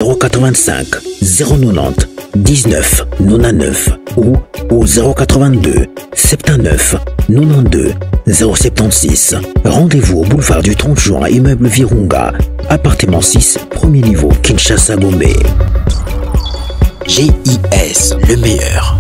085 090 19 99 ou au 082 79 92 076. Rendez-vous au boulevard du 30 juin, immeuble Virunga, appartement 6, premier niveau, Kinshasa Gombe. GIS, le meilleur.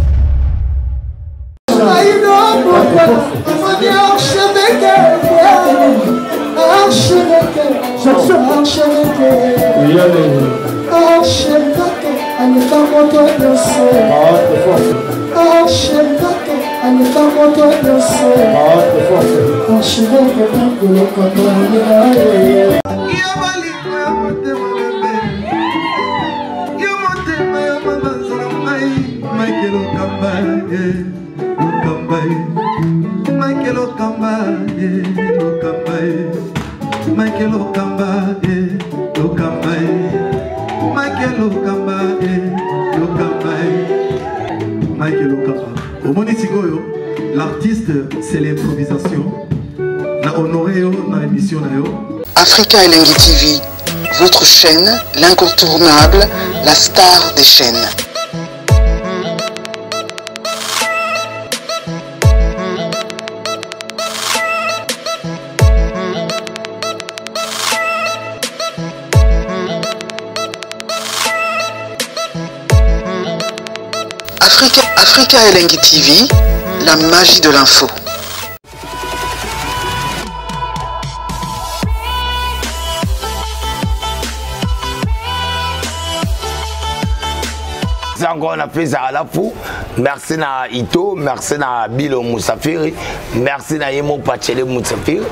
Michael Okamba, eh, Okamba, eh. Michael Okamba, eh, Okamba, eh. Michael Okamba, eh, Okamba, eh. Michael Okamba, eh, Okamba, eh. Michael Okamba. Omoni sikoyo, l'artiste, c'est l'improvisation. Na honoré yo na émission na yo. Africa Elengi TV, votre chaîne, l'incontournable, la star des chaînes. Africa, Africa Elengi TV, la magie de l'info. Encore na pesa alafu merci na ito merci na bilo musafiri merci na ye mo pachele musafiri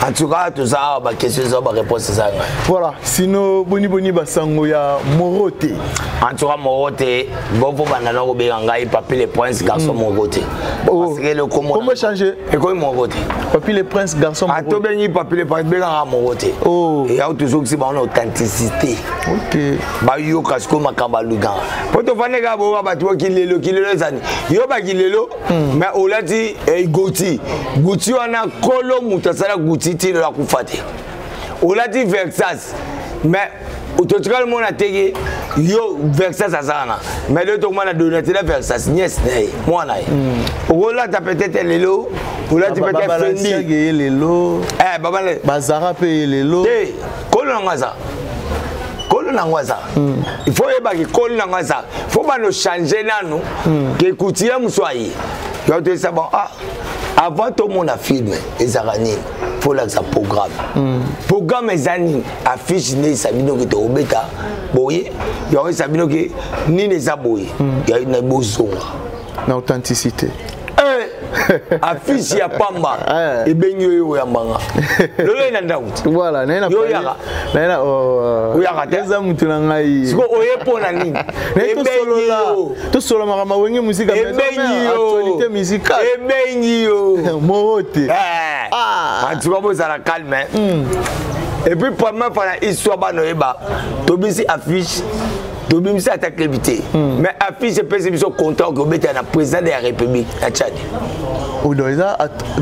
en tout cas toza awa baquestion eza baréponse eza ngai voilà sino boni boni basango ya morote en tout cas morote bofo banda na kobenga ngai papi le prince garçon mm. morote oh. parce que le kombo changer ekomi morote papi le prince garçon morote atobengi papi le prince bengaka morote oh. eya tozongisi bango na authenticité okay. bayoka sikoyo makambo alukaka mpo tofandi kaka boyoka bato bo kilelo kilelo ezani yo bakilelo hmm. mais olati eh, guti guti wana kolo moto asala guti ti lelo akufa te olati versas mais totikali mona teke yo versas aza wana mais lelo tokomana donatela versas niese na ye mwana ye hmm. okolata peut-être lelo olati peut-être fendi ye lelo eh, bazara mpe ye lelo te kolo nango aza kolo nango aza hmm. il faut oyebaki kolo nango aza fo bano change nanu hmm. ke kutiya mosu aye yo toyesa bon ah avant tomona film ezalaka nini fo olakisa programme hmm. programme eza nini affiche nde esa bino ke tokobeta boye yango esa bino ke nini eza boye na bozonga na authenticité eh, affiche ya pamba eh. ebengi yo yo oyamba nga lolo ye na ndako te voilà naye na yo oyaka naye na oh, oyaka te eza mutu na ngai siko oye mpo na nini ebengi yo tosolola makambo wenge musika ebengi yo actualité musicale ebengi yo moro te eh. ah. en tout cas bozala calme hmm. et puis première fois na histoire bana oyeba tobisi affiche tobimisi ata club te hmm. mais affiche epesi biso contrat okobetela na président de la république na tchad oyo eza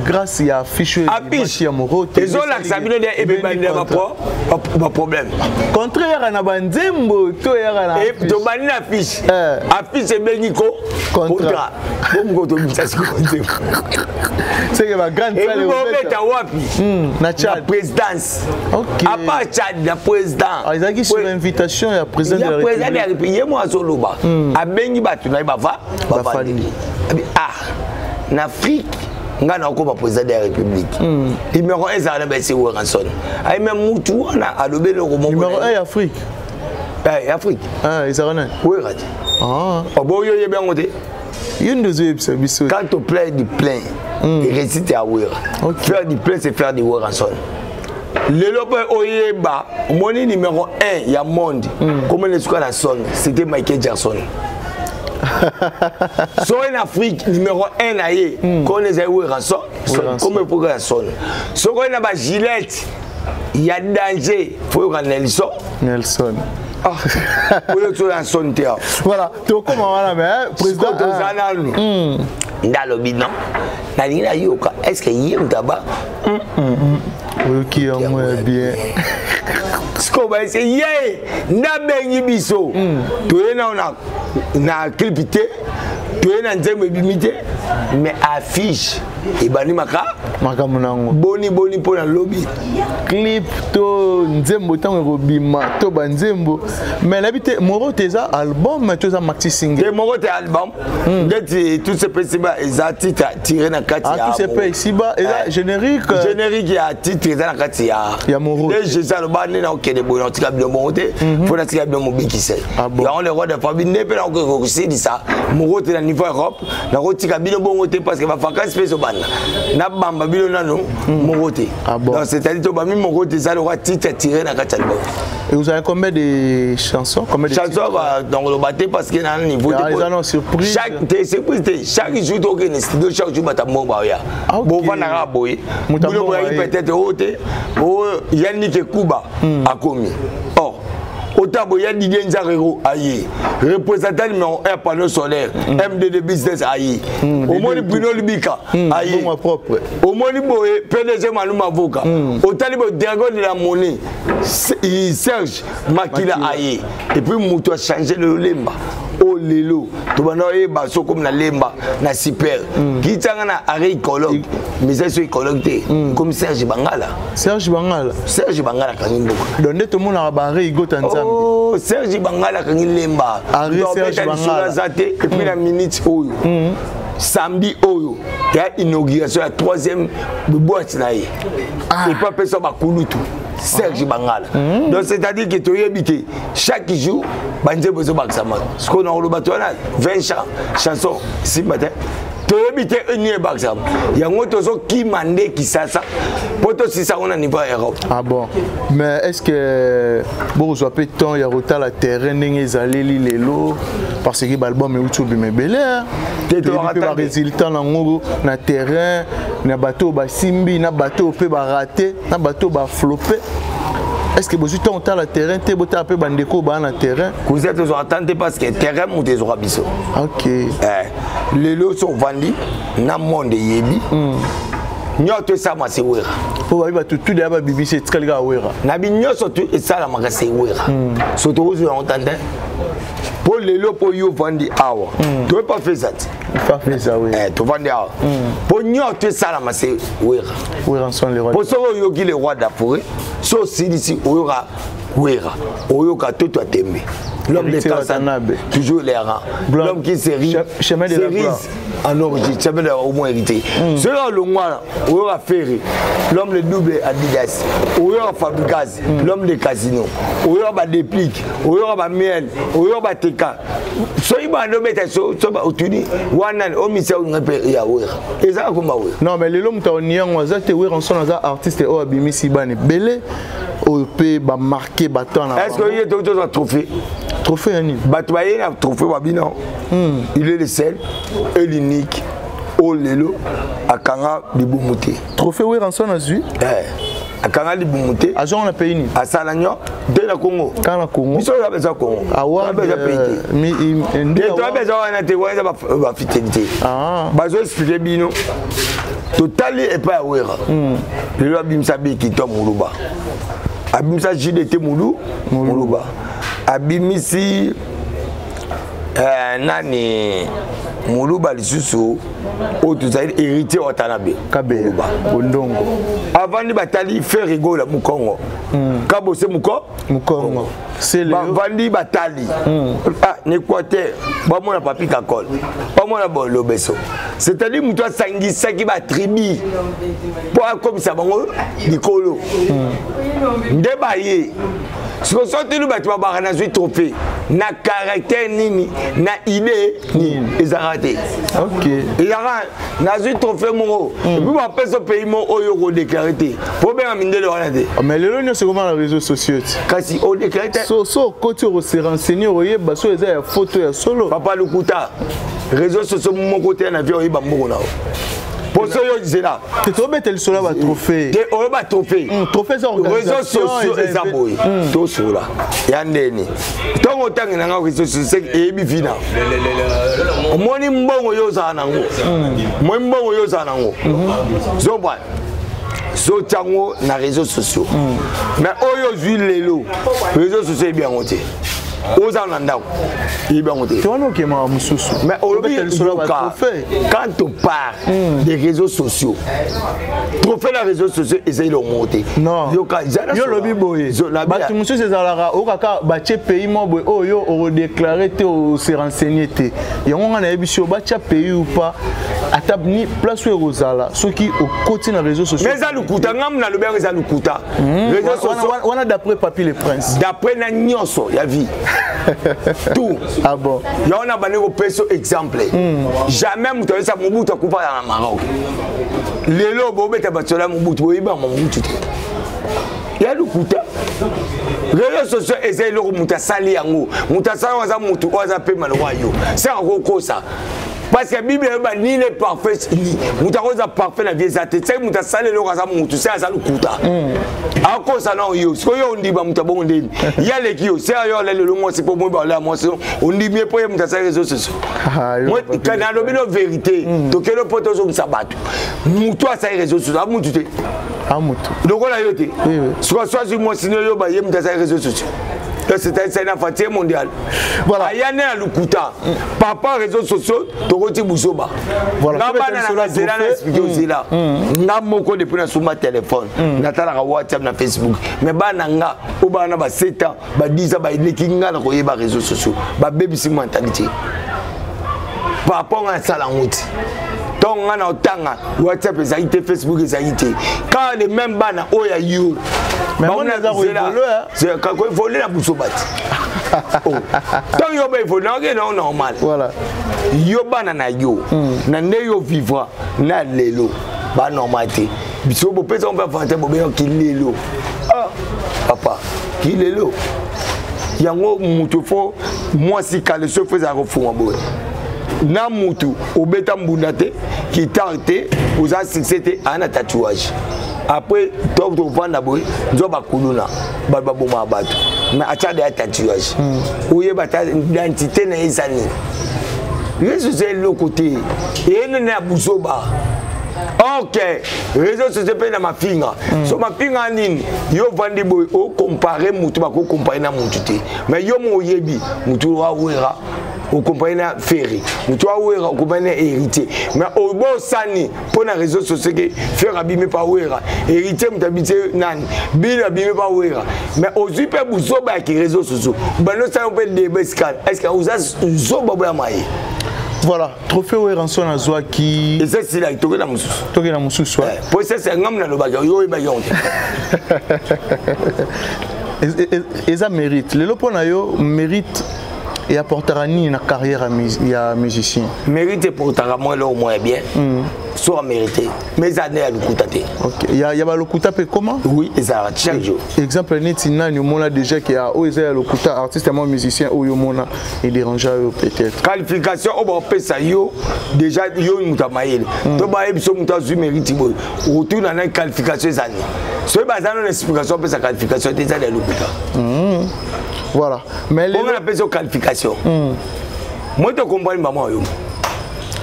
grâce ya affiche affiche ya moro ezolakisa bino nde ebebandela baproblème contrat eyaka na banzembo to eyaka na tobandi na affiche eh. affiche ebengi ko contrat bomoko tobimisa sikoyo nzembo seke bagrande salle obeta wapi hmm, na tchad présidence Ok. À part Tchad, le président. Ah, ezalaki sur invitation ya président de la République. Président de la République, ye mo azoloba. Hmm. Abengi bato na ye bava bavandi. Ah, na Afrique nga na okoma président de la République. Hmm. Numéro 1 ezala na Besi Werrason. Ayi mais mutu wana alobi eloko moko. Numéro 1 ya Afrique. Eh, Afrique. Ah, ezala nani? Werra te. Ah. Oboyo yebi yango te. Yo nde ozoyebisa biso. Quand on plaît du plein, mm. réussite ya Werra. Okay. Faire du plein, c'est faire du Werrason. lelo mpe oyeba omoni numéro 1 ya monde mm. komona esuka na son c'était michael jackson soki na afrique numéro 1 na ye mm. kona ezali werrason koma epoka ya son soki oye na bagilete ya danger foyoka nelson nelson ah, oyo toya son te awa voilà tokoma wana mais président toza nanu hmm. nde alobi non nalingi nayoka est ce que ye moto aba hmm, hmm, oyoki yango ya bien. Sikoyo bayese ye nde abengi biso. Toye nao na clip te, toye na nzembo ebimi te, mais affiche ebandi maka makambo na yango. Boni boni mpo na lobi. Clip to nzembo ntango ekobima to banzembo, mais nayebi te, Morote eza album to eza maxi single? Te, Morote album. Ndeti Tout se peut ici-bas eza titre tiré na kati ya Tout se peut ici-bas eza générique. Générique ya titre eza na kati ya ya Morote. Nde Jésus aloba nde nakokende boye, nakotika bino bongo te, mpo natika bino mobikise. Yango le roi de Fabi nde mpe nakoki kosilisa Morote na niveau Europe. Nakotika bino bongo te parce que bavacance mpe ezobanda, nabamba bino nano Morote. Donc c'est-à-dire tobami Morote, eza lokwa titre tiré na kati ya album. Et vous avez combien de chansons? Combien de chansons? Donc loba te parce que na niveau te. Eza non surprise. Chaque te surprise te, chaque jour tokende studio, chaque jour bato mbongo baoya. Bovandaka boye, bino boyaki peut-être oyo te, oyo Yannick Ekuba akomi or ota boye, Didier Nzarero aye, représentant numéro 1 panneau solaire, MDD business aye, omoni Bruno Libika aye, omoni boye PDG Manu Mavoka, otali boye Dragon de la Monnaie Serge Makila aye. Et puis moto achange lelo Lemba oyo lelo tobanda oyeba so komi na Lemba na super kitanga na arrêt écologue, mais eza so écologue te, komi Serge Bangala. Serge Bangala. Serge Bangala akangi mboka. Donc nde tomonaka baarrêt Igota Nzambe. Oh, Serge Bangala akangi Lemba. Serge Bangala aza te. Et puis na minute oyo, samedi oyo ya inauguration ya troisième boîte na ye, epo apesa bakulutu Serge Bangala. Donc c'est-à-dire que toyebi te, chaque jour banzembo ezobakisama. Sikoyo na koloba to wana 20 chanson simba te, toyebi te nini ebakisama. Yango tozokima nde Kisasa mpo tosisa yango na niveau ya Europe. Ah bon, mais est ce que bokozwa mpe temps ya kotala terrain ndenge ezaleli lelo? Parce que baalbum euti obima ebele, mpe barésultat nango na terrain, na bato oyo basimbi, na bato oyo mpe barate, na bato oyo baflope, est ce que bozwi ntango otala terrain te, botala mpe bandeko oyo baa na terrain? Cousin, tozwaka temps te parce que terrain moto ezwaka biso. Lelo so ovandi na monde eyebi nyonso esalama se Wera. Mpo babi bato tu deya babibisi, etikali kaka Wera. Na bi nyonso tu esalamaka se Wera. So tokozwa yango tante mpo lelo mpo yo ovandi awa, toyepa feza te. Tovandi awa mpo nyonso esalama se Wera. Mpo soki oyoki le roi d'Afrique, so osilisi oyoka Wera, oyoka Toto Atembe, l'homme de Kassanabe, toujours les rangs, l'homme qui se rit, cerise en origine, chemin de au moins hérité. Soki alongwana, oyoka Ferre, l'homme de double Adidas, oyoka Fabricas, l'homme de casino, oyoka badéplique, oyoka bamiel, oyoka bateka. Soki bando obeta so otuni wana omisa olinga mpe ya Wera, ezaka komba Wera. Non, mais lelo moto aoni yango aza te. Werrason aza artiste oyo abimisi bana ebele oyo mpe bamarke bato na Est ce que ye toki tozwa trophée? Trophée ya nini? Bato baye na trophée babino. Il est le seul et l'unique oyo lelo akanga libumu te. Trophée Werrason azwi? Akanga libumu te. Azwanga na pays nini? Asala nyo te na Congo. Kaka na Congo? Biso oyo eza Congo, eza pays te, toyabi eza wana te, wana eza bafidélité. Bazo explique bino, totali epai ya Wera lelo, abimisa biki to moluba, abimisa JDT molu moluba, abimisi nani moluba lisusu oyo tozali, Héritier Watanabe. Kabela Bondongo. Avandi, batali Ferre Gola mokongo, Kabose moko mokongo. Bavandi, batali na Équateur, bamona Papi Kakol, bamona Bolobeso, c'est-à-dire moto asangisaki batribu mpo akomisa bango likolo. Nde baye siko so tuni bato babaka nazwi trophée na caractère nini, na idée nini, ezalaka te. Ezalaka nazwi trophée moko et puis bapesa pays moko oyo okodéclare te, po obenga mindele wana te. Mais lelo nyonso ekoma na réseaux sociaux ti. Kasi odéclare te. So okoti, okose renseigner, oyeba so eza ya foto ya solo. Papa Lukuta, réseaux sociaux moko te na vie oyeba mbongo na yo po so yo zela. Te, tobeta lisolo ya batrophée. Te, oyo batrophée. Trophée eza réseaux sociaux eza boye, tosola ya ndeni ntongo otangi nanga réseaux sociaux eyebi vina. Omoni mbongo yo ozala nango, omoni mbongo yo ozala nango, zobwa So otyango na réseaux sociaux, mais oyo ozwi lelo, réseaux sociaux eyebi yango te. Oza na ndako, eyebi yango te. Te, wana okemaka mosusu. Mais olobi, yoka, quand on parle des réseaux sociaux, trophée na réseaux sociaux ezali eloko te. Non. Yoka. Yo olobi boye, bato mosusu ezalaka okaka batie pays mo boye oyo okodéclarer te, ose renseigner te. Yango nga nayebi si batia pays ou pas, ata ni place oyo ekozala soki okoti na réseaux sociaux. Mais eza lokuta. Ngamu nalobi yango, eza lokuta. Réseaux sociaux wana, d'après Papi le Prince. D'après na nyonso ya vie, tout. Ah bon? Yango na bandi kopesa exemple. Jamais moto ayesa Mobutu akufa na Maroc. Lelo bobeta bato ya Mobutu, boyebaka Mobutu te, ya lokuta. Réseaux sociaux eza eloko moto asali yango. Moto asali yango aza motu oyo aza pema lokwa yo saka kokosa, parce que Bible eyoba nini? Parfait ni moto akoza parfait na vie eza te. Seki moto asali eloko aza motu se aza lokuta, akosa na yo. Sikoyo yo ondima moto abongo ndeni ye aleki yo, se yo ala lelo mwasi mpo moyeba ola mwasi, ondimi ye mpo ye moto asali réseaux sociaux. Nalobi no vérité, tokende mpo tozongisa bato. Motu asali réseaux sociaux a mutu te. Amutu. Lokola yo te, sikoyo so azwi mwasi no yoba ye moto asali réseaux sociaux, donc c'est une fatigue mondiale. Voilà. Aya ne na lukuta. Papa, réseaux sociaux, tokoti buzoba. Voilà. Nga bana na nzela na expliquer ozela. Nga moko, depuis na sumba téléphone, natalaka WhatsApp na Facebook. Mais bana nga o bana ba 7 ans, ba 10 ans, ba eleki nga na koyeba réseaux sociaux. Ba bebisi mentalité. Par rapport nga sala nguti. Ntongo nga na otanga, WhatsApp ezali te, Facebook ezali te. Kaka le même bana oyo ya yo. Koévoluer na buso bati ntango yo baévoluer naoke nao normal. Yo bana na yo na nde yo vivra na lelo banormal te. Biso bopesa mpe fanta bobengaki lelo. Ah papa, kilelo yango motu fo mwasi kale so fo ezala kofunga boye na mutu obeta mbunda te, guitare te, oza succès te, aya na tatouage. Après to tovanda boye, nzwa bakuluna, bato babomaka bato, mais atya deya tatouage, oyeba ta identité na ye eza nini. Réseau eza eloko te, eyene ya buzoba. Ok, réseau sociaux mpe na mafinga. So mafinga nini? Yo vandi boye, ocomparer mutu, bakocomparer na mutu te. Mais yo mo oyebi mutu awera, ocomparer na Ferre, mutu awera, ocomparer na Héritier. Mais obosani mpo na réseau sociaux ke Ferre abimi pa Wera, Héritier moto abiti nani, bino abimi pa Wera. Mais ozwi mpe buzoba yaki réseau sociaux, bando osala mpe débat esika. Est ce que oza zoba boyama ye? Voilà, trophée Werrason azwaki. Eza esilaki, toke na mosusu. Toke na mosusu. Po esese ngamu nalobaki, yo oyebaki yango te. Eza mérite. Lelo mpo na yo, mérite eapportaka nini na carrière ya musicien? Mérite eportaka mwa eloko moko ya bien. So amérité, mais eza nde ya lokuta te. Ya balokuta mpe comment? Oui, ezalaka chaque jour. Exemple neti nani omona déjà ke oyo eza ya lokuta, artiste ya mwa musicien oyo omona edérange yo peut-être? Qualification oyo baopesa yo déjà, yo moto ya mayele to bayebi so moto azwi mérite boye, otuna na qualification eza nini. Soki baza nano explication, opesa qualification te, eza ya lokuta. Voilà, mais lelo napesi yo qualification moi tokomprendre mama oyo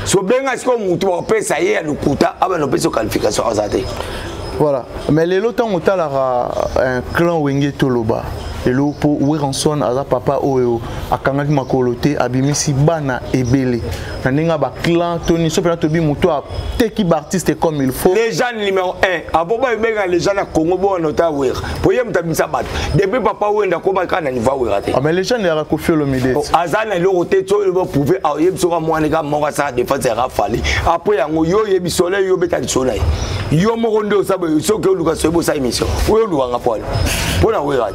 so benga sikoyo motu bakopesa ye ya lokuta, abana opesa yo qualification aza te. Voilà, mais lelo ntango otalaka un clan Wenge, toloba lelo mpo Werrason aza papa oyo akangaki makolo te, abimisi bana ebele na ndenge ya baclan toni so mpena tobi moto ateki baartiste comme il faut. Légende numéro 1 abo bayebenga légende ya Congo, bona ota Wera po ye moto abimisa bato depuis papa Wenda koma kaka na niveau Wera te. Ah, mais légende yaka Koffi Olomide. Aza na eloko te. So oyo baprouver, aoyebi soka mwana ka moko asala défense ya Rafale. Après yango yo oyebi soleil, yo obeta lisolo na ye yo moko nde osa boye. Soki oluka soki bosala émission oyo olukanga poale mpo na Wera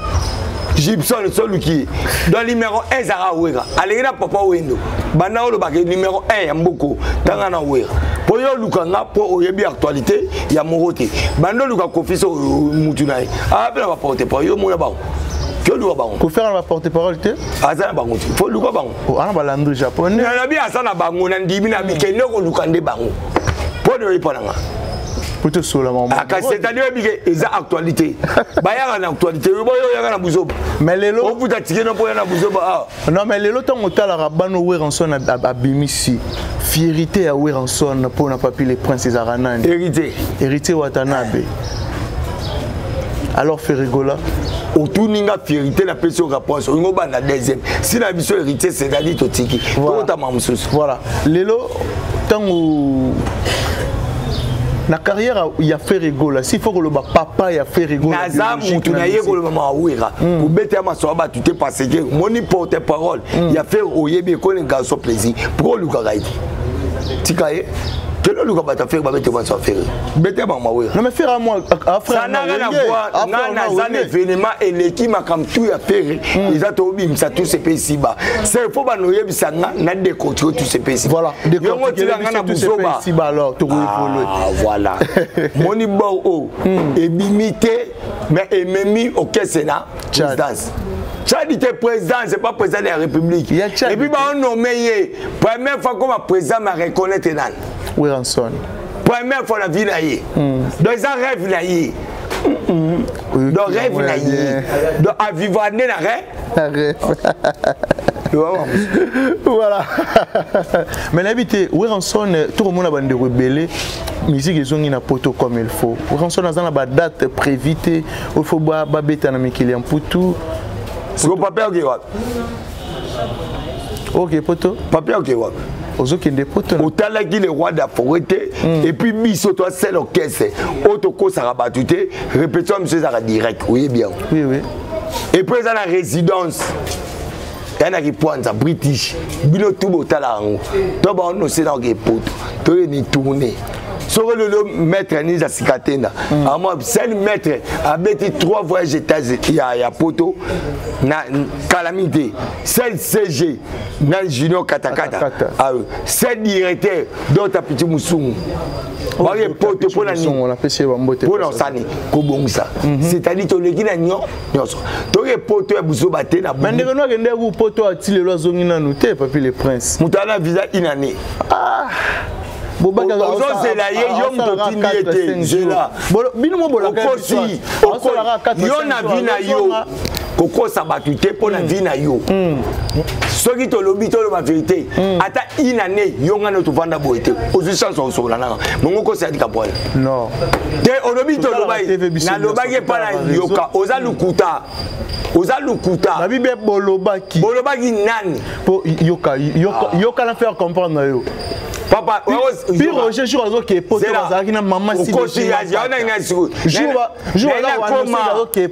Gibson, soluki ye. Donc numéro 1 ezalaka Wera, aleki na papa Wendo. Banda olobaka numéro 1 ya mboko ntanga na Wera mpo yo oluka nga mpo oyebi actualité ya moko te. Banda oluka Koffi, so mutu na ye ape na baporte parole, yo mona bango ke oluka bango. Koffi na baporte parole te. Aza na bango te, fo oluka bango. Ana balandre japonais. Nalobi aza na bango, na ndimi na bikende koluka nde bango mpo na oyepa na nga. Po tosola. Kasi c'est-à-dire oyebi ke eza actualité, bayaka na actualité, boyo oyaka na buzoba. Mais lelo ofuta tike no mpo oya na buzoba awa. Non, mais lelo ntango otalaka bano Werrason abimisi, fierité ya Werrason mpo na Papi le Prince ezalaka nani? Héritier. Héritier Watanabe. Alors Ferre Gola, otuni nga fierité, napesi yo réponse. Olingi obanda deuxième si na biso héritier, c'est-à-dire totiki tokotama mosusu. Voilà, lelo ntango na carrière ya Ferre Gola, s'il faut koloba papa ya Ferre Gola, naza mutu na ye koloba mawira kobeta maso ya bato te, parce que moni porte parole ya Ferre, oyebi ekoni garçon plaisir. Pourquoi olukaka ye te? Tika ye, kende oluka bato ya Ferre, babete maso ya Ferre, bete bango mawira. Non mais Ferre moi frère nga naza na événement eleki makambo tu ya Ferre eza tobimisa tout sepe esiba. C'est faut bana oyebisa nga na décortiquer tout sepe esiba. Voilà. Yongo tika nga na buzoba. Esiba, alors tokoévolue. Ah, voilà, moni bor oyo ebimi te, mais ememi okese na présidence. Tchad te, président, c'est pas président de la République. Et puis baonomme ye première fois comme président, ma reconnaître nani? Werrason. Première fois na vie na ye. Donc eza rêve na ye, donc rêve na ye, donc avivre nde na rêve. Voilà, mais nayebi te, Werrason, tokomona bandeko ebele, musique ezongi na poto comme il faut. Werrason aza na badate prévu te oyo faut babeta na mikili ya mputu. Siko pape oke wapi? Ok, poto. Pape oke wapi? Ozokende poto. Otalaki le roi de la forêt te. Et puis biso toasala orchestre oyo tokosaka bato te. Répétition biso ezalaka direct, oyebi yango. Oui. Et puis eza na résidence ya na kipwanza british, bino tu botala yango. To baonose na oke poto, toyeni tourne. Soki lelo maître Nisa sika tenda amo sel maître abeti trois voyages états ya poto na kalami te, sel CG na junior katakata, sel directeur dota piti musungu baye poto mpona nini? Mpona osani kobongisa, c'est-à-dire toleki na nyonso, toke poto ya buzoba te na Mais ndenge no akende ku poto, ati lelo azongi nanu te, Papi le Prince. Moto ana visa une année. Ozozela ye, yo moto otindi ye te, zela. Bino mo bolaka. Okosi yo na vie na yo, kokosa bato te mpo na vie na yo. Soki tolobi, toloba vérité. Ata une année, yo nga no tovanda boye te, ozwi chance osokola nanga mongo kosa ya likambo wana. Non. Te, olobi tolobaki, nalobaki epa na yoka. Oza lukuta, oza lukuta. Nabi be bolobaki. Bolobaki nani? Po yoka, yoka, yoka na faire comprendre na yo. Papa. Puis Roger, jour azoke poto, azalaki na mama. Jour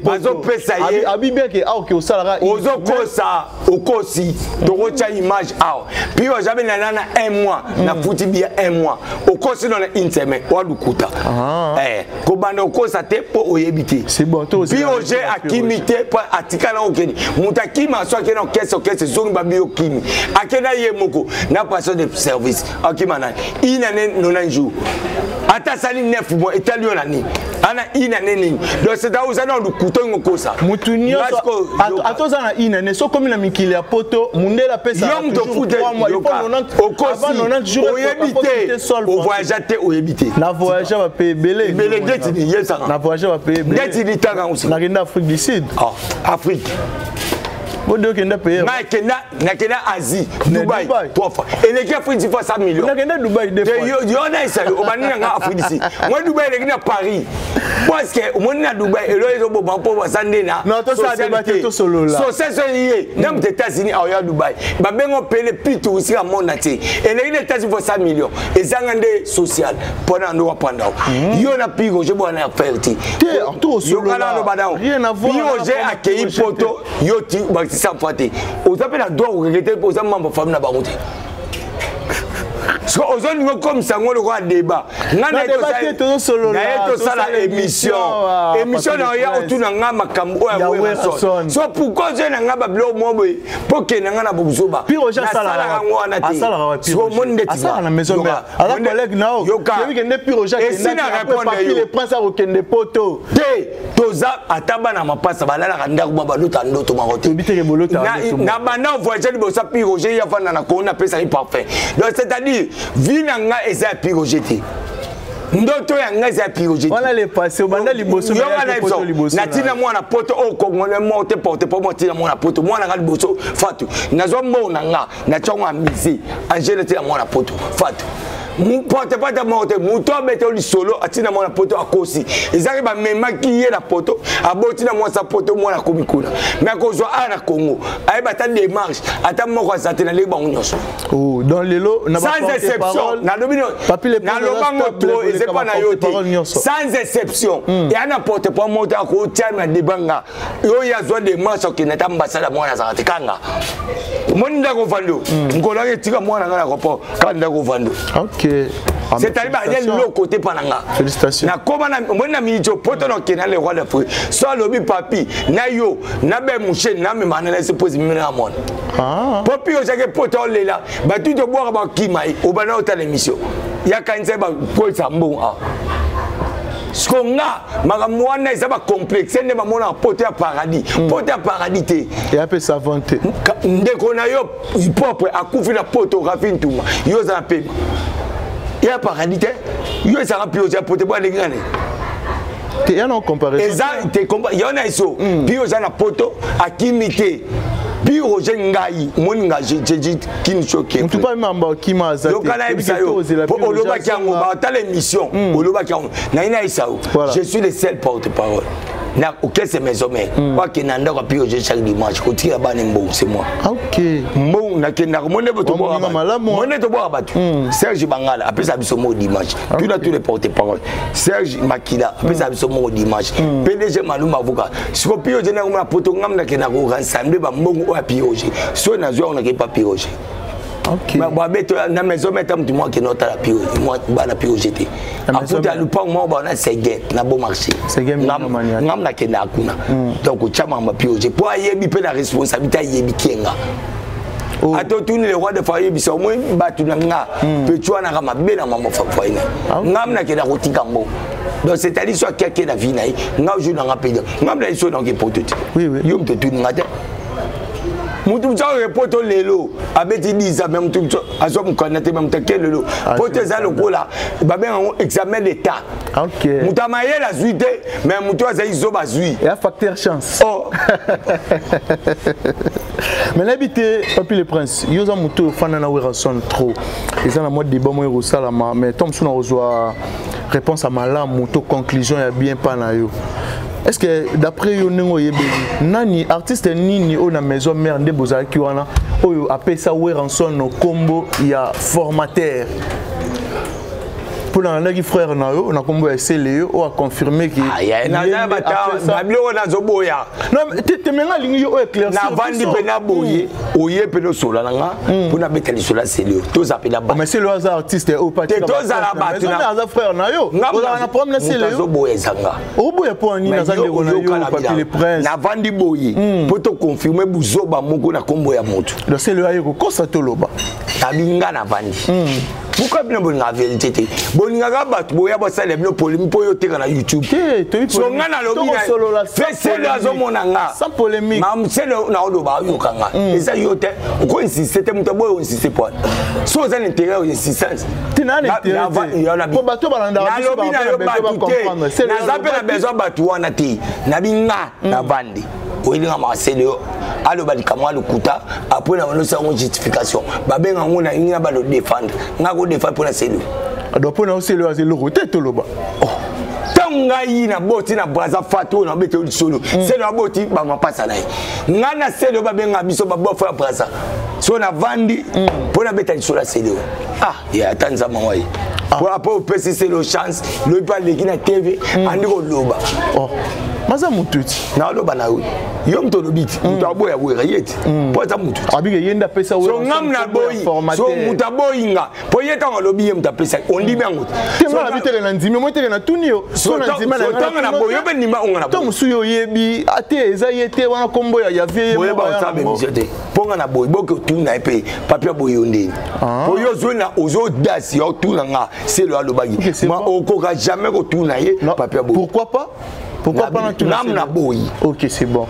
bazopesa ye. Abi bien ke aoke osalaka. Ozokosa, okosi. Tokotya image awa. Puis ozabe nana na un mois, nafuti bien un mois. Okosi no na une semaine, walukuta kobanda okosa te mpo oyebi te. Puis Roger akimi te mpo atikala okende. Moto akima so akende orchestre, orchestre ezongi, babi okimi. Akenda ye moko na passation de service. Akima nani? Une année 90 jours, ata asali 9 mois, etali yo na nini? Ana une année nini? Donc c'est oza na lukuta, olingo kosa. Mutu nyonso ata oza na une année, so okomi na mikili ya poto, mundele apesa. Yo moto ofute, okosi, oyebi te, ovoyage te, oyebi te. Na voyage bape ebele. Ebele ndeti ni yesanga. Na voyage bape ebele. Ndeti ni tanga osi. Nakenda Afrique du Sud. Ah, Afrique. Bode okenda paye. Nakenda, nakenda Asie, Dubai trois fois, eleki Afrique 10 fois 100 millions. Nakenda Dubai deux fois. Yo na esa obandi nanga Afrique d'ici. Moi, Dubai eleki na Paris, parce que omoni na Dubai elo ezoboma mpo baza nde na Non, tosala débat te, tosolola. Social ye na moto États-Unis aoya Dubai, babengo pele plus touristique ya monde entier, eleki na États-Unis fois 100 millions. Ezanga nde social mpona ndo wapanda yo na Pi Roger bwana affaire te. Yokana aloba nango, Pi Roger akei poto, yo ti bakisa fois te. Oza mpe na droit koregretter mpo oza membre famille na bango te. So ozolinga okomisa yango lokola débat. Nga naye tosala émission na oya otuna nga makambo oyo ya Werrason. So pourquoi ozoye na nga babiloko mo boye mpo okende nga na bozoba? Nasalaka yango wana te. Siko omoni ndeti Esi na répondre yo prince akokende poto. Te, toza ata bana mapasa balalaka ndako mwa balota ndoto moko te. Na banda voyage liboso ya Pi Roger, ye afanda na Kongo, napesaki parfum. Donc c'est à dire vie na nga eza ya Pi Roger te, ndoto ya nga eza ya Pi Roger. Wana le passé, obanda liboso. Natina mwana poto oyo congolais moko te porte po motina mwana poto. Mwana nga liboso fatu, nazwa mbongo na nga, natia yango ya musée angele te ya mwana poto fatu. Porte pata moko te. Moto abeta lisolo atina mwana poto akosi. Ezalaki bamemaki ye na poto, aboti na mwasi poto, mwana akomi kuna. Mais akozwa awa na Congo, ayeba ata démarche ata moko aza te. Naleki bango nyonso. Oh, dans lelo na sans exception. Nalobi, nalobango trop, eza epa na yo te. Sans exception, eya na porte parole moko te akotia na debanga oyo ye azwa démarche akende ata ambasade. Mwana azalaka te kanga omoni ndako ovandi o nkolo ake etika mwana nga na aéroport kaka ndako ovandi. C'est-à-dire balia liloko te mpa na nga. Nakoma omoni na miniti poto na okende na le roi d'Afrique. So alobi papi na yo na be mushe namema na nasi posi mimena na mwana po pi ozalaki poto olela batu tobwaka bakima ye obanda otala émission yakanisa bakolisa mbongo awa. Siko nga makambo wana eza bacomplexe nde bamonaka poto ya paradis. Poto ya paradis te. Eya mpe savon te. Ndeko na yo propre akufi na poto, Rafi Ntuma, yo oza na pema ya paradis te. Yo ezalaka mpi oza poto bo alengi ngane. Te, ya na comparaison. Eza te yo na eso mpi oza na poto akimi te. Pi Roger, ngai omoni nga jeji kini soki Mutu pa mamba okima aza te. Yoka, nayebisa yo po olobaki yango, batala émission, olobaki yango naye nayebisa yo. Je suis le seul porte parole na orchestre maison mère. Wakende na ndako ya pi Roger chaque dimanche kotikela bana mbongo, c'est moi. Mbongo nakendaka mo nde tobwaka bato. Serge Bangala apesa biso moko dimanche, tuna tous les porte parole. Serge Makila apesa biso moko dimanche, PDG Maluma avoka. Siko pi Roger nango na poto, ngam nakendaka korassembler bambongo oyo ya pi Roger. So nazwi yango, nakei pa pi Roger. Babeto na maison meta mutu moko akende otala bana pi Roger te, akuta lupango moko baona Seguin na Beau Marché. Ngam nakendaka kuna. Donc otya mamba pi Roger mpo ayebi mpe na responsabilité, ayebi kenga ata otuni le roi de fa ayebisa omoi bato na nga mpe cwanaka mabe na mama fafaina. Ngam nakenda kotika mbongo. Donc c'est-à-dire so akiaki na vie na ye, nga jour nanga mpe ngam na ye so naoki poto te. Yo moto otuni nga te. Mutu mosu akoke poto lelo abeti 10 ans, mais mutu mosu azwa mokanda te. Mais mutu ake lelo poto eza lokola babenga yango examen d'état. Moto ya mayele azwi te, mais moto azali zoba azwi. Ya facteur chance. Oh. Mais nayebi te, Papi le Prince, yo oza moto oyo ofanda na Werrason trop. Eza na mwa débat moko ekosalama, mais ntango mosusu na kozwa réponse ya malamu to conclusion ya bien mpa na yo. Est ce que d'après yo, ndenge oyebeli, nani, artiste nini oyo na maison mère nde bozalaki wana oyo apesa Werrason nkombo ya formateur? Mpo nalandaki frère na yo na nkombo ya Esele yo oyo aconfirme ke Babiloko nazoboya. Temenga alingi yo oyo éclaircir. Navandi mpe na boye, oye mpe nosola na nga mpo nabeta lisolo ya Sele oyo toza mpe na bato. Mais Sele aza artiste oyo. Te, tozala bato. Aza frère na yo, ozala na problème na Sele? Azoboya ezanga. Oboya mpo nini? Aza ndeko na yo, Papi le Prince. Navandi boye mpo toconfirme buzoba moko na nkombo ya moto. Donc Sele aye kokosa, toloba. Nabi nga navandi. Pourquoi bino bolingaka vérité te? Bolingaka bato boya basalela bino polémique mpo oyo oteka na YouTube. So nga nalobi fe Sele azomona nga. Sans polémique. Sele naoloba ayoka nga. Eza yo te okoinsiste te. Moto aboyo oinsiste po so oza na intérêt oyo insistance. Bato balandaka. Nalobi na yo bato te, naza mpe na besoin bato wana te. Nabi nga navandi, oyelinga makasele yo aloba likambo alokuta apres na banosa yango justification babenga yango na ngi na balo défendre. Nga kodéfendre mpo na Selo. Donc mpo na yo, Selo aza eloko te, toloba? Ntango ngai naboti na Braza fatu oyo nabeti lisolo, Selo aboti bamapasa na ye. Ngai na Selo babenga biso babofo ya Braza. So navandi mpo nabeta lisolo ya Selo, ah ya ata nzambe wango ye po apres opesi Selo chance, lobi mpe aleki na TV andi koloba. Maza motu ti. Naoloba na yo, yo moto olobi ti moto aboya boyaka ye ti mpo aza motu. Abike ye nde apesa. So ngam na boyi, so moto aboyi nga mpo ye ntango alobi ye moto apesaki, ondimi yango. Te, nga nabi teke na ndimi moi teke na tuni yo. So na ndima na ntango na boyi, yo mpe ndima onga na to mosusu yo oyebi ate eza ye te wana kombo ya vie ye. Boyeba osala émission te mpo nga na boyi boke otuna ye mpe papi aboyi yo ndeni po yo ozwi na ozwi audace ya otuna nga Selo alobaki ma okoka jamais kotuna ye papi aboyi. Pourquoi pas? Pourquoi pas? Nam na boyi. Ok, c'est bon.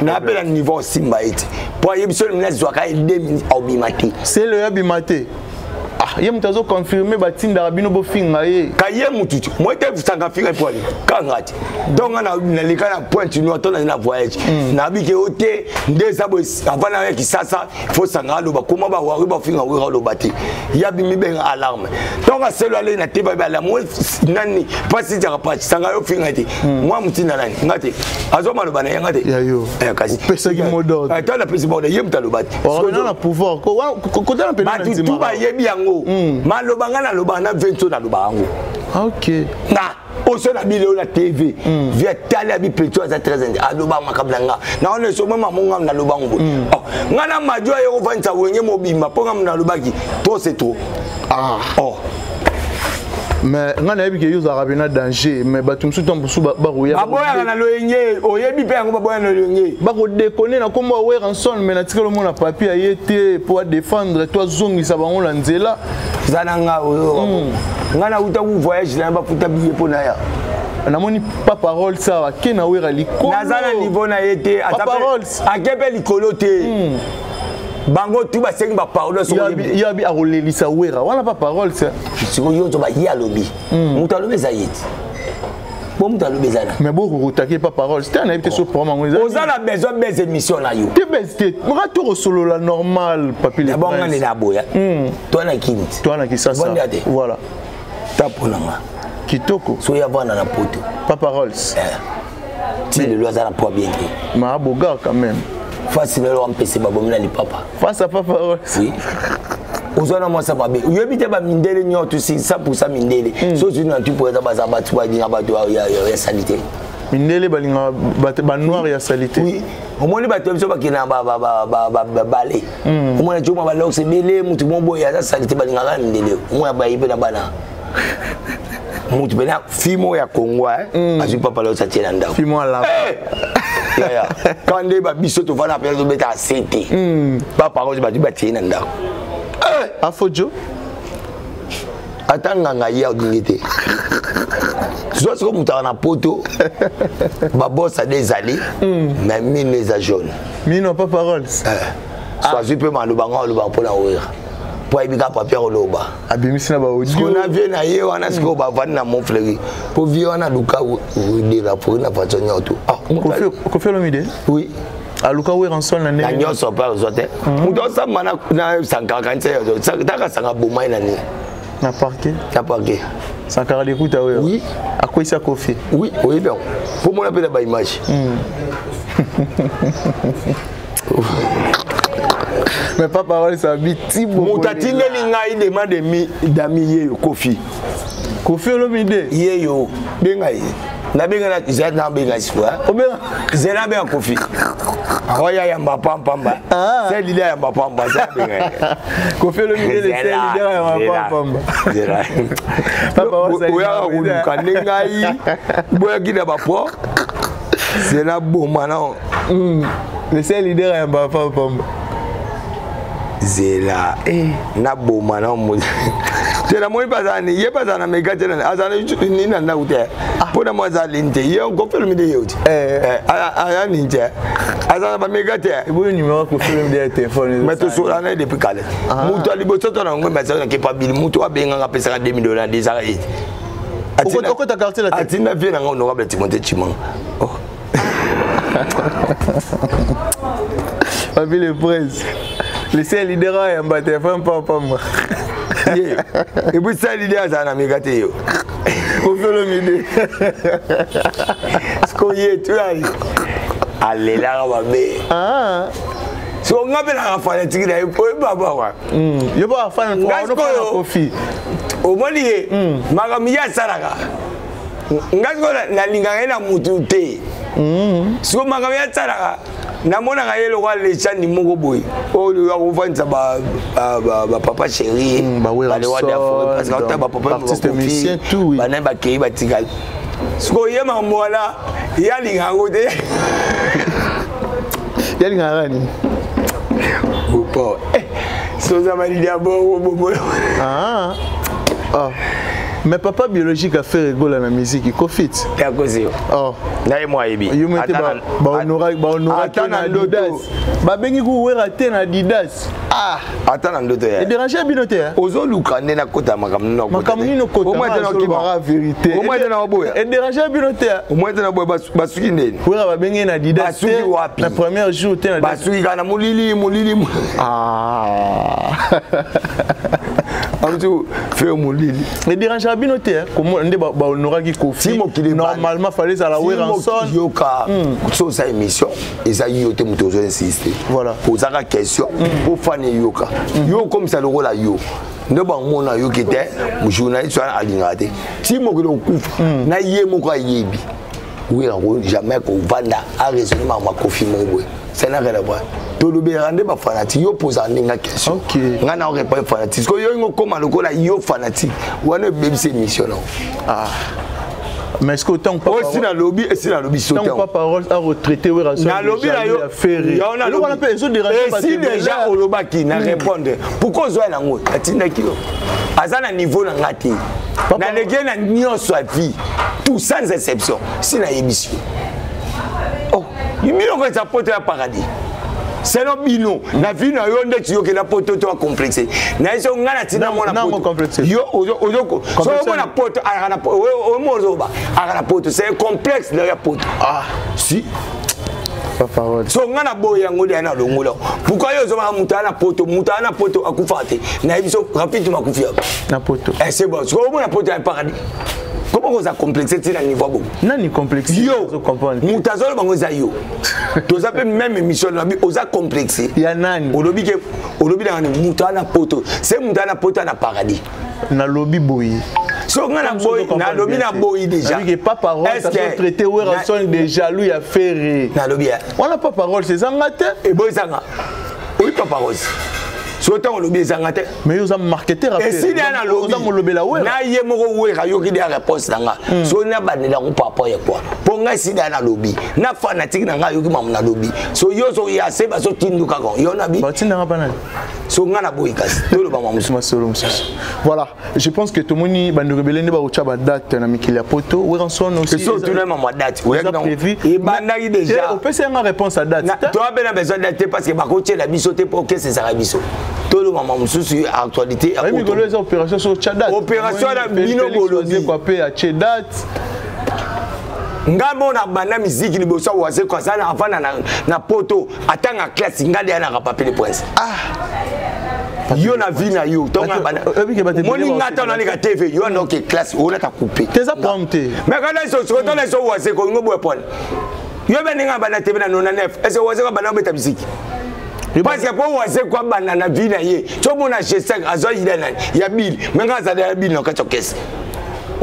Na mpe na niveau osimba ye te mpo ayebi so nazwaka ye 2 minutes aobima te. Selo abima te. Ah. Ah, ye moto azoconfirme batindaka bino bofinga ye. Ka ye mutu ti moi te sanga finga po ali kanga ti. Donc nga naleka na pointe noire to na voyage. Nabiki yo te nde eza boye avant na ya Kisasa faut sanga aloba koma ba wari bafinga wera aloba te. Ya bimi benga alarme. Donc aselo ale na te ba ba moi nani pasi jaka pasi sanga yo finga te. Moi mutinda nani nga te. Azo maloba na ye nga te. Ya yo. Eh kasi. Opesaki mot d'ordre. Eh to napesi mot d'ordre ye mutu aloba te. Wana na pouvoir kotala mpe bato tu bayebi yango. Maloba nga naloba na 20 naloba yango. Ok. Na oso na bileo na TV. Via tali abi petro aza très indi aloba makambo na nga. Na wana eso mama monga naloba ngo. Oh, nga na majo aye kovandisa wenge mobimba mpo nga nalobaki trop c'est trop. Ah. Oh. Mais nga nayebi ke yo ozalaka mpe na danger, mais bato mosusu ntango mosusu bakoya baboyaka na loyenge, oyebi mpe yango baboyaka na loyenge, bakodekone na nkombo ya Werrason, mais natikali omona papier aye te mpo adefendre to azongisa bango na nzela. Eza na nga oyo nga nauta ku voyage na bafuta billet mpo na ya. Namoni pa parole sa ake na Wera likolo. Naza na niveau na ye te. Pa parole ake mpe likolo te. Bango tu basengi baparole. Yabi akolelisa Wera wana pa parole sa. Sikoyo yo ozoba ye alobi, moto alobi eza ye te, po moto alobi eza na. Mais bokokotaki pa parole te, nayebi te so programme yango eza. Oza na besoin bese émission na yo. Te bese te, maka tokosolola normal, papi le. D'abord nga nde naboya to na Kini. To na Kisasa, voilà. Ta mpo na nga. Kitoko. So ya vanda na poto. Pa paroles ti lelo aza na poids bien te. Ma bogar quand même. Face lelo ampese babomi na lipapa. Face à pa paroles. Oui. Ozwa na mwasi mabe, oyebi te bamindele nyonso si 100 mindele. So ozwi na tu po eza baza bato balinga bato ya salité. Mindele balingaka banoir ya salité. Oui, omoni bato biso bakenda bale, omona ti omwa balokse ebele, motu mo boye aza salité, balingaka mindele, omona bayi mpe na bana motu mpena fille moko ya Congo azwi papa loso atie na ndako. Fille moko alapa. Yaya ka nde babiso tovanda mpenza tobeta asete baparole bato batie na ndako. Afojo. Ata nganga ye alingi te, zwa siko moto aka na poto babosa de ezali, mais mino eza jaune. Mino pa paroles. So azwi mpe maloba nga aloba mpona Wera mpo ayebi kaka papier oloba. Abimisi na baaudio. Na vie na ye wana sikoyo bavandi na Montfleuri mpo vie wana aluka de la forêt na façon nyonso. Kofi Olomide. Oui. Aluka Werrason na ndenge na nyonso mpe azwa te. Moto osamba na Sankara kanisa taka sanga bomai na nini. Na parquet. Na parquet. Sankara lekuta oyo. Oui. Akweyisa Kofi. Oui, oyebi yango mpo mona mpe na baimage. Mais pas parole ça biti. Moto atindeli ngai demande mi dami ye yo Kofi. Kofi Olomide. Ye yo benga ye nabenga zela nabenga sikoyo zela abenga Kofi akoya yamba pampamba se leader yamba pamba zela abenga. Kofi Olomide le seul leader yamba pampamba. Oyaka koluka nde ngai boyaki na bapo zela boma nao. Le seul leader yamba pampamba. Zela naboma nao te namoni mpe azala ni ye mpe azala na mega te, azala nini na ndako te mpo na mo aza lini te ye Kofi Olomide ye oti aza nini te azala na bamega te. Eboyo numéro Kofi Olomide ya téléphone. Mais tosola na ye depuis kala. Moto ya liboso to na ngo mais azalaki na kepabili, moto abenganga apesaka 2000 dollars ezaka ye. Okota quartier la. Atinda vie na nga honorable Timothée Chimanga. Papi le prince, le seul leader ayamba téléphone pampamba. Ye et puis seul leader azala na mega te yo. Kofi Olomide. Sikoyo ye tulali alelaka mabe. Siko nga mpe naka fanatique na ye po ebabakwa. Yo mpo afana Kofi. Omoni ye makambo ye asalaka, nga sikoyo nalingaka ye na mutu te. Sikoyo makambo ye asalaka namonaka ye lokola lechani moko boye oyo akofandisa bapapa chéri balewa de parce que ata bapapa bana bakei batikali. Sikoyo ye makambo wana ye alingaka yango te. Ye alingaka nini? Opo soza malili ya bongo bongo. Mais papa biologique a fait rigoler la musique Kofit. Yakozi. Oh. Na ye mo ayebi. Yo mete ba ba honora ba honora na Adidas. Ba bengi ku wera te na Adidas. Ah. Ata na ndoto ya. E déranger bino te. Ozo luka nde na kota makambo nino kota. Makambo nino kota. Au moins te na kima. Vérité. Au moins te na oboya. E déranger bino te. Au moins te na boya basuki ndeni. Wera ba bengi na Adidas. Basuki wapi? Na premier jour te na. Basuki kana molili molili. Ah. Amtu fe molili. E déranger bino te comment nde ba honoraki Koffi. Normalement fallait ça la Werrason. Yoka. So sa émission eza yo te moto ozo insister. Voilà. Ozaka question po fane yoka. Yo comme ça lokola yo. Nde bamona yoki te journaliste wana alingaka te ti mokili okufa na ye moko ayebi wera jamais kovanda araisonne makambo akofi moko boye ça n'a rien à voir tolobelaka nde bafanatique yo pozaka nde nga question nga na orépondre fanatique sikoyo yo ingo okóma lokola yo fanatique wana ebebisi émission nango. Ah. Mais est-ce que autant papa aussi nalobi esi nalobi so tant papa parole a retraité wera so nalobi na yo yo wana pe ezo déranger esi déjà olobaki na répondre pourquoi ozwa yango atindaki yo aza na niveau na nga te naleki ye na nyonso ya vie tout sans exception si nayebisi yo oh biloko eza poto ya paradis selon bino na vie na yo nde tiyokela poto to acomplexe na ye so ngai natinda mwana poto yo so omona poto omozoba aka na poto c'est un complexe na ya poto. Ah si. Parole. So ngai na boyi yango deya na longola. Pourquoi yo ozomaka moto aya na poto, moto aya na poto akufaka te? Nayebi so rapide makufi yako na poto. Eh, c'est bon. So omona poto ya paradis, comment oza complexe ti na niveau bongo? Nani complexe? Yo moto azoloba ngo eza yo. Toza mpe même émission lobi oza complexe ya nani? Olobi ke olobi na moto ana poto, se moto ana poto ana paradis. Nalobi boye. So nga na boyi, nalobi na boyi déjà. Nalobi ke papa Rose azo traité Werrason de jaloux ya Ferre. Nalobi ya wana papa Rose ezanga te. Eboyi ezanga oyi papa Rose so ntango olobi ezanga te. Mais yo oza marketeur. Esili ya nalobi oza molobela Wera. Na ye moko Wera ayoki de réponse na nga. So nabandela yango par rapport ya quoi? Mpo ngai esili ya nalobi na fanatique na ngai ayoki mamu nalobi. So yo so ya se bazotindu kaka yo nabi. Batindanga mpa nani? So ngai naboyi kasi toloba ma mosusu. Masolo mosusu. Voilà, je pense que tomoni bandeko ebele nde bakotya badate na mikili ya poto. Werrason aussi. So otuna mama date prévu. Ebandaki déjà. Opesi yanga réponse à date. Toa mpe na besoin date te parce que bakotiela biso te mpo okese ezalaka biso. Toloba ma mosusu actualité. Mikolo eza opération so otya date. Opération na bino bolobi. Kwa mpe atie date. Nga mona banda miziki liboso ya Wazeko aza na avanda na poto atanga classe nga deya naka Papi le Prince. Ah. Yo na vie na yo ntongo moni nga ntango naleka TV yo wana oke classe olata coupe. Teza problème te. Mais kana sokotona so Wazeko ngo boye pone. Yo be ndenge abanda TV na 99 est-ce que Wazeko abanda obeta miziki? Parce que po Wazeko abanda na vie na ye tomona G5 azwa ida nani ya bili me nga azala ya bili na kati ya orchestre.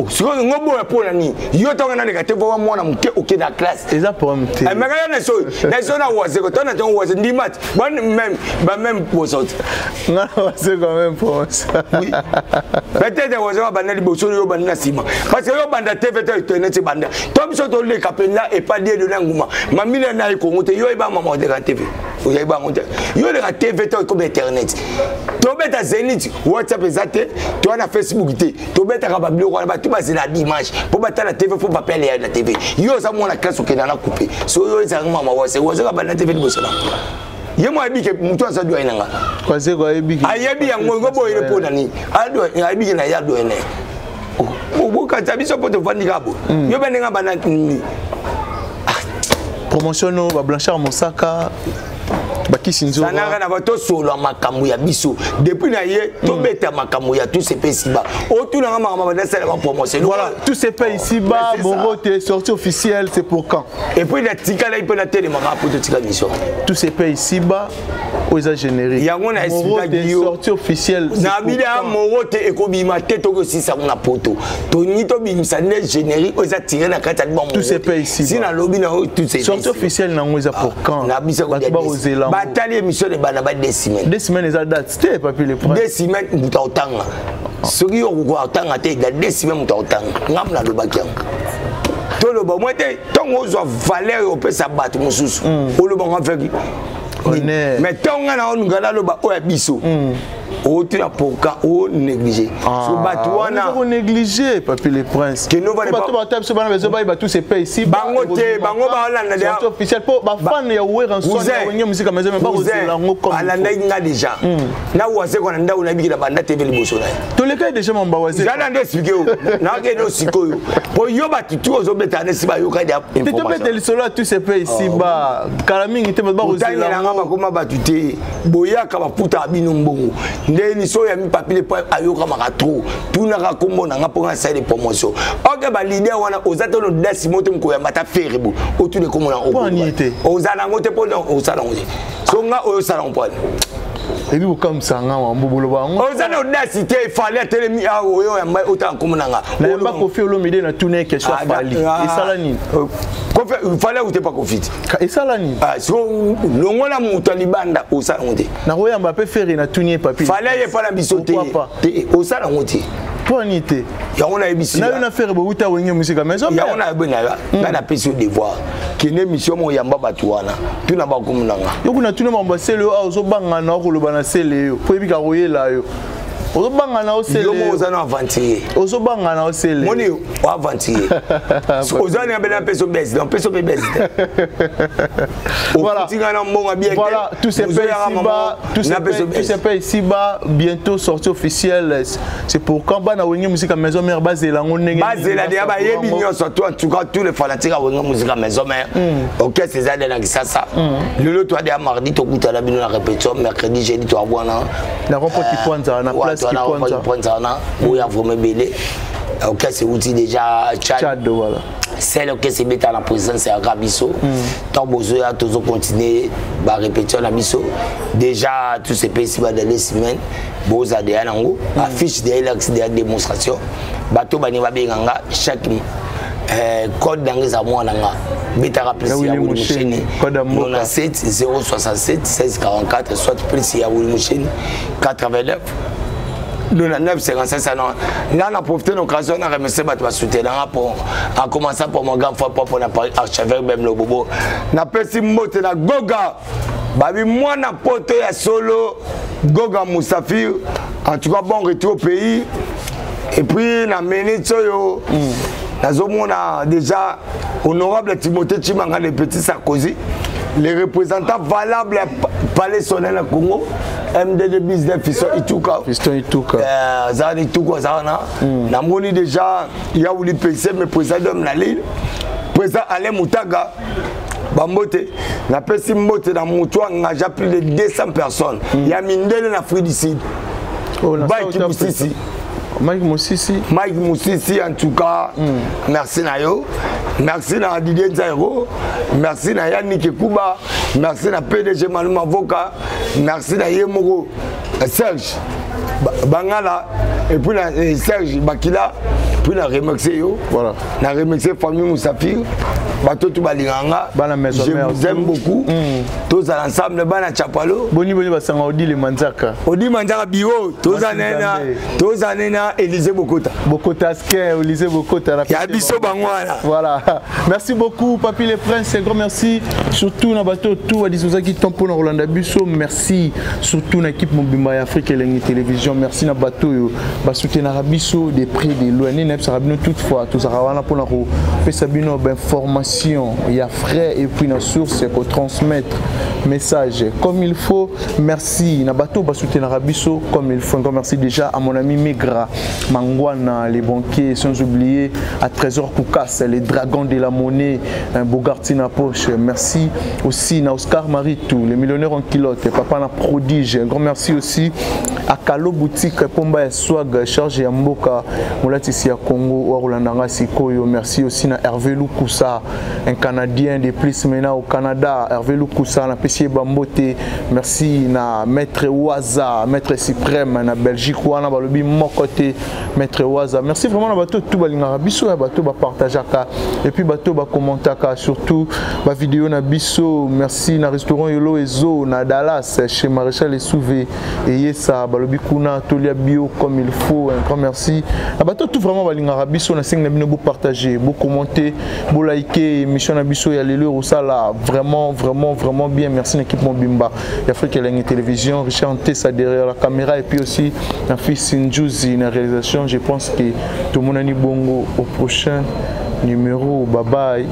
Sikoyo ngo boya mpo na nini? Yo ntango naleka te vowa mwana moke oke na classe. Eza problème te. Mais kaka na so na so na Wazeko to na ntango Wazeko ndima te ba même ba même poso te. Nga na Wazeko même poso. Oui, peut-être Wazeko abanda liboso yo banda na nsima parce que yo banda TV te internet banda to biso toleka mpenza epa diedo na nguma mamile na ye Kongo te. Yo oyeba mama oleka TV, oyeba yango te. Yo oleka TV te ekomi internet tobeta Zenith WhatsApp eza te toya na Facebook te tobetaka babiloko wana bato bazela dimanche mpo batala TV mpo papele ya na TV. Yo oza mwana classe okenda na coupe so yo ezalaka mama wase Wazeka banda TV liboso na ye mo ayebi ke motu aza doyen na nga. Wazeko ayebi. Ayebi yango ngo boyele mpo na nini ayebi ke na ye adoyen na ye bokata biso mpo tovandi kaka boye. Yo be ndenge banda nini? Promotion no ba Blanchard Mosaka bakisi nzora. Sanaka na bato solo makambo ya biso depuis na ye tobeta makambo ya tout sepe ici-bas otunanga makambo bandasala ba promotion. Voilà, tout sepe ici-bas. Morote sortie officielle c'est pour quand? Et puis natikalaki mpe natelemaka po totika mission. Tout sepe ici-bas oyo eza générique. Yango na expliquaki yo sortie officielle. Na bida Morote ekobima te tokosisa yango na poto toni tobimisa nde générique oyo eza tire na kati ya album. Tout sepe ici si nalobi na oyo tout sepe. Sortie officielle nango eza pour quand? Na biso bato bakozela batali émission ebanda ba 2 semaines. 2 semaines eza date te, Papi le Prince. 2 semaines moto aotanga soki yo okokoka otanga te na 2 semaines moto aotanga ngambo nalobaki yango toloba mwa te ntongo ozwa valeur opesa bato mosusu olobanga avec honneur. Mais ntongo nga na onuka naloba oyo ya biso. Otuna pourquoi o négligé. So bato wana o négligé, Papi le Prince. Bato bata biso bana bezo bayeba tout se paye ici. Bango te, bango baolanda déjà officiel po ba fan ya Werrason ya Wenge Musica Maison Mère bakozela yango comme alandaki nga déjà na wase kona ndako nayebiki na banda TV liboso na ye. Tolekai déjà mamba wase. Jana nde expliqué yo nakende osikoyo po yo bato tu ozobeta nesi bayoka dia information. Tobeta lisolo ya tout se paye ici ba kala mingi te bato bakozela yango. Bakoma bato te, boyaka bafutaka bino mbongo ndeni so ya mipapile po ayokamaka trop. Tunaka kombo na nga mpo nga asali promotion. Ok, baleader wana oza te no dasi mo te mokoyamba ta fere bo otuna kombo na oza nango te mpo osala yango te. So nga oyo osala yango mpona Ebi kokamwisa nga mambo boloba yango. Oza na audace te. Fally atelemi awa, oyo yamba otanga kombo na nga. Nayamba Kofi Olomide na tuna question ya Fally, esala nini? Kofi, Fally akute pa Kofi te. Esala nini? So longola moto ya libanda, osala yango te. Nakoyamba mpe Ferre na tuni ye, Papi. Fally aye epa na biso te. Te, osala yango te. Mpo nini te? Yango nayebisi. Nayo na Ferre bowuta Wenge Musica Maison. Yango nayebi na nga, napesi yo devoir, kende mission moko, yamba bato wana, tuna bakomi na nga. Yo kuna tuna mambo ya sele oyo ozobanga na okoloba na sele yo po oyebika koyela yo, ozobanga na osele. Yo moko oza na aventurier. Ozobanga na osele. Moni oaventurier, oza na bena mpeso bese, donc mpeso mpe bese te. Ofuti nga na mbongo bien. Voilà, tout se paye ici bas, tout se paye ici bas. Bientôt sortie officielle, c'est pour quand? Bana Wenge Musica Maison Mère bazela ngo ndenge? Bazela deya, bayebi nyonso to. En tout cas, tous les fanatiques ya Wenge Musica Maison Mère, orchestre eza nde na Kisasa. Lelo toa deya mardi, tokutana bino na répétition mercredi, jeudi toabwana. Na rond-point Kipwanza, na place Kipwanza. Kipwanza wana oyo vraiment ebele. Orchestre euti déjà Tchad. Tchad, voilà. Sele orchestre ebeta na présidence ya biso. Ntango bozoya, tozocontinue barépétition na biso déjà. Tout sepesi ba dans 2 semaines boza deya nango affiche deya, elakisi deya démonstration. Bato bani babenga nga chaque code nanga eza mwana nga betaka plus ya Willy Musheni 97 067 16 44, soit plus ya Willy Musheni 89 99 55. Non, nga na profité na occasion na remercier bato basoutenanga pour en commençant pour mon grand frère propre na Paris, archevêque Bem Lobobo. Napesi mbote na Goga babi mwana poto ya solo, Goga Musafir. En tout cas, bon retour au pays. Et puis na minute oyo nazomona déjà honorable Timothée Chimanga, le petit Sarkozy, les représentants valables ya palais sonel na Congo, MDD Business, Fiston Ituka. Fiston Ituka. Aza wana, Ituka aza wana. Namoni déjà Yaouli PC, mais président d'homme na Lille, président Alain Moutaga, bambote. Napesi mbote na motu engagea plus de 200 personnes ya mindele na Afrique du Sud. Oh, Mike Musisi. Mike Musisi. Mike Musisi, en tout cas, merci na yo, merci na Didier Nzairo, merci na Yannick Kuba, merci na PDG Maluma Voka, merci na ye moko Serge Bangala et puis na Serge Bakila, puis na remercier yo. Voilà. Na remercier famille Moussafir, bato tu balinganga. Bana Maison. Je vous aime beaucoup. Tozala ensemble, bana Chapalo. Boni boni basanga Odile Manzaka? Odile Manzaka bureau, tozana na Élysée Bokota. Bokota Ske, Élysée Bokota. Ya biso bango wana. Voilà, merci beaucoup, Papi le Prince. Un grand merci surtout na bato tout badisposaki temps mpona kolanda biso. Merci surtout na équipe mobimba ya Afrique Elengi Télévision. Merci na bato oyo basoutenaka biso de près, de loin. Nini nayebisaka bino toutefois, tozalaka wana mpona kopesa bino bainformation ya frais et puis na source ya kotransmettre message comme il faut. Merci na bato basoutenaka biso comme il faut. Encore merci déjà à mon ami Migra Mangwana, les banquiers, sans oublier à Trésor Koukas, les dragons de la monnaie, un Bogarty na poche. Merci aussi na Oscar Maritou, les millionnaires en culotte, papa na prodige. Un grand merci aussi à Kalo Boutique, Pomba ya Swag, charge ya Mboka, Molatisi ya Congo, Warolandanga Sikoyo. Merci aussi na Hervé Loukoussa, un Canadien de plus maintenant au Canada. Hervé Loukoussa, na Pessie Bambote. Merci na Maître Waza, Maître Suprême, na Belgique, wana balobi mokote, Maître Waza. Merci vraiment na bato tout balingaka biso, ya bato ba partageaka et puis bato ba commentaka surtout ba vidéo na biso. Merci na restaurant Yolo Ezo na Dallas, chez Maréchal Essouvé et Yesa balobi kuna tolia bio comme il faut. Un grand merci na bato tout vraiment balingaka biso. Na sengi na bino bo partager, bo commenter, bo liker. Émission na biso ya lelo ekosala vraiment, vraiment, vraiment bien. Merci na équipe mobimba ya Afrique Elengi Télévision, Richard Ntessa derrière la caméra et puis aussi na fils Njuzi na réalisation. Je pense que tomonani bongo au prochain numéro. Bye bye.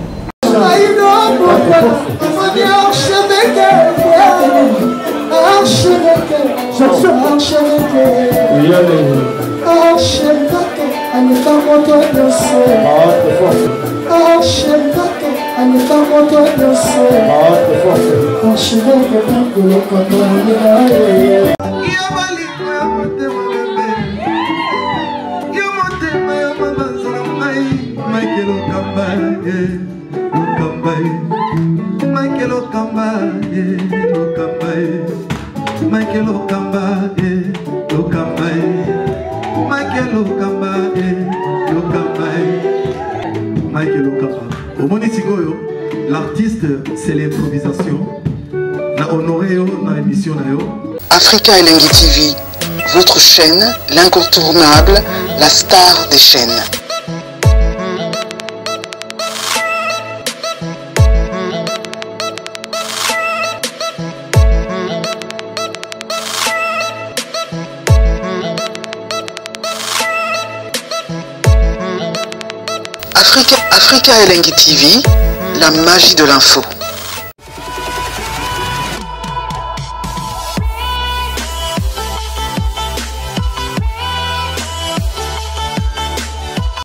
Yo bolingo ya motema bebe, yo motema ya mabanza na ngai, Mike Lokamba, eh, Lokamba, eh. Mike Lokamba, eh, Lokamba, eh. Mike Lokamba, eh, Lokamba, eh. Mike Lokamba, eh, Lokamba, eh. Mike Lokamba. Omoni sikoyo, l'artiste, c'est l'improvisation. Na honoré yo na émission na yo. Africa Elengi TV, votre chaîne, l'incontournable, la star des chaînes. Africa Elengi TV, la magie de l'info.